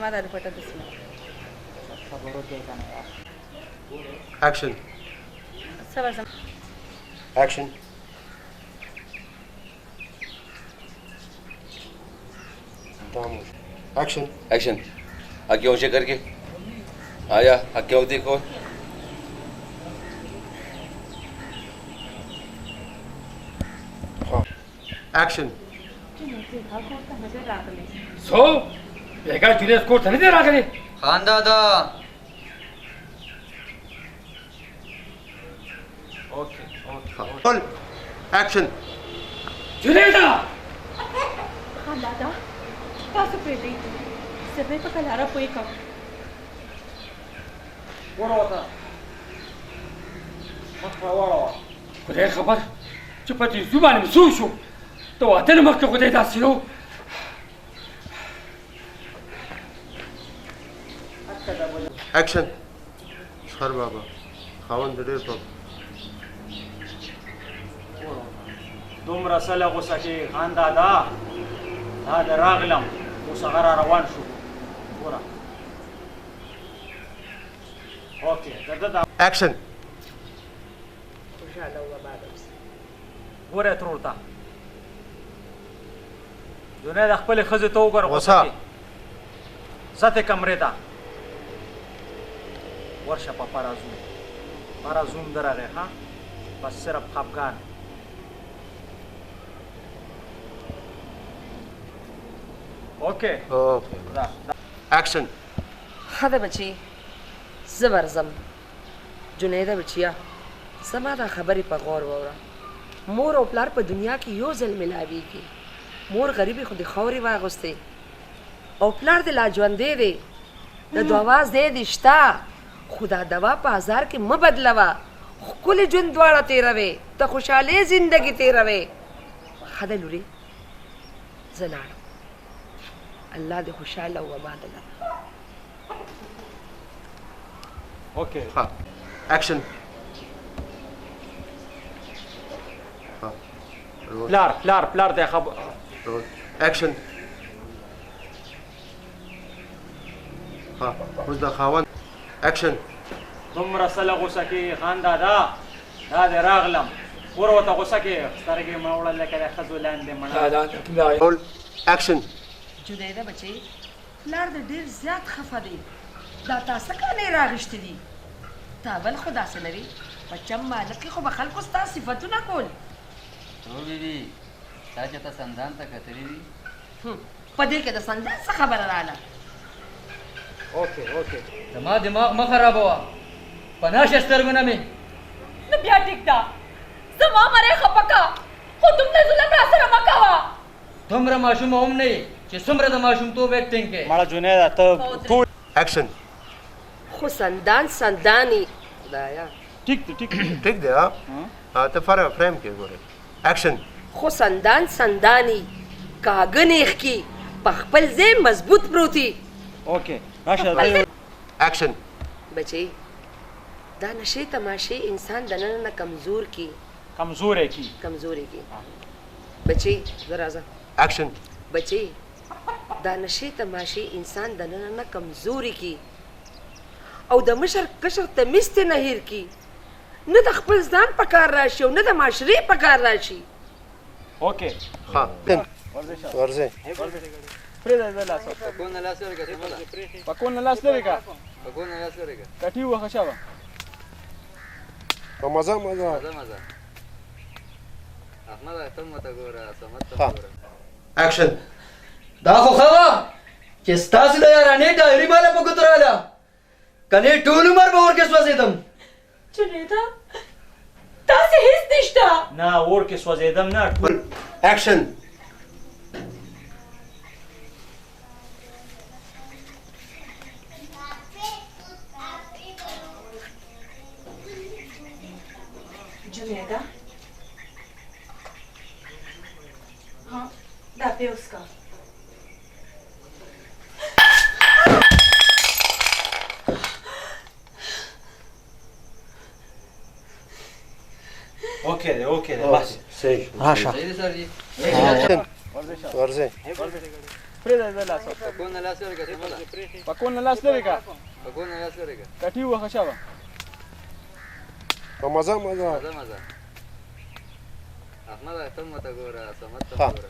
ما دا دوپټه داسې. اکشن. صبر. اکشن. Action. Action. आगे ऊंचे करके आया, आगे देखो। اکشن. سو بیګا جنید کور ته نه دی راغلی؟ خان دادا. Okay okay. اکشن. جنیده! خان دادا، تاسو پرېږدئ، زه به یې په کلاره پوه کړم. ګوره ورته مخ راواړوه. خدای خبر چې په دې زوی باندې مې څه وشو. د واده نه مخکې خدای داسې نه و. اکشن. خر بابا، خاوند ډېر په دومره سله غوسه کې خان دادا، دا د راغلم اوس هغه را روان شو. ګوره. اوکې د ده دا. اکشن. خوشحاله او اباده اوسئ. ګوره ترور ته، جنید خپلې ښځې ته وګوره. غوسه. ځه ته کمرې ته ورشه. په پرازوم پرازوم درغی. ها بس صرف خفګان. اوکې. اوکې. اکشن. ښه ده بچي، زه ورځم. جنیده بچیه، زما دا خبرې په غور واوره. مور او پلار په دنیا کې یو ځل ملاویږي. مور غریبې خو دې خاورې واغوستې او پلار دې لا ژوندی دی. د دوا ځای دې شته، خو دا دوا په ازار کې مه بدلوه. ښکلي ژوند دواړه تېروې، د خوشحالۍ زندګي تېروې. ښه ده لورې، زه لاړم. الله دې خوشحاله او اباده لره. اوکې. ها. اکشن. ها. پلار پلار پلار دی خبر. اکشن. ها، اوس د خاوند. اکشن. دومره سله غوسه کې خان دادا، دا دی راغلم. ګوره ورته غوسه کې سترګې مې وړل لکه د ښځو لاندې مڼه. دا. اکشن. جنیده بچي، پلار دې ډېر زیات خفه دی. دا تا څه کالي راغوستي دي؟ تا بل خو داسې نه وي. په چم مالک کې خو به خلکو ستا صفتونه کول. تو بي بي، تا چې ته سندان ته کتلي دي؟ په دې کې د سندان څه خبره راله؟ اوکې اوکې. زما دماغ مه خرابوه، پناه شه سترګو نه مې. نو بیا ټیک ده، زما مرۍ خفه که، خو دومره ظلم راسره مه کوه. دومره ماشومه هم نه یې چې څومره د ماشومتوب اکټینګ کوې. مړه جنیده ته ټول. اکشن. خو سندان سنداني خدایا. ټیک دی ټیک دی. ټیک دی. ها، ته فرق فریم کې ګوره. اکشن. خو سندان سنداني کاږه نېغ کي، په خپل ځای مضبوط پروت وي. اوکې راشه. اکشن. بچي، دا نشې تماشې انسان دننه نه کمزور کی. کمزوری کی. کمزوري کی. بچي زه راځه. اکشن. بچي، دا نشې تماشې انسان دننه نه کمزوري کی او د مشر کشر تمیز ته نه هېر کی. نه د خپل ځان په کار راشي او نه د معاشرې په کار راشي. اوکې. ها. ورځئ. پرېږده لاس. په کون نه لاس لرې که سمه ده. په کون نه لاس لرې که. په کون نه لاس لرې که. کټي ووهه شابه. په مزه مزه. مزه مزه. احمده ته هم ورته ګوره، صمد ته هم ګوره. اکشن. دا خو ښه وه چې ستاسو د یارانې ډایري ماله په ګوتو راله، کنې ټول عمر به اور کې سوځېدم. جنیده، داسې هېڅ نشته. نه اور کې سوځېدم نه ټول. اکشن. جنیده، ها دا پې وڅکه. اوکې دی اوکې دی بس. صحیح. راشه. صحیح دی سر جي. اکشن. ورځئ. پرېږده لاس. پکول نه لاس لرې که سمه ده. پکول نه لاس لرې که. پکول نه لاس لرې که. کټي ووهه شابه. په مزه مزه. مزه مزه. احمده ته هم ورته ګوره، صمد ته هم ګوره.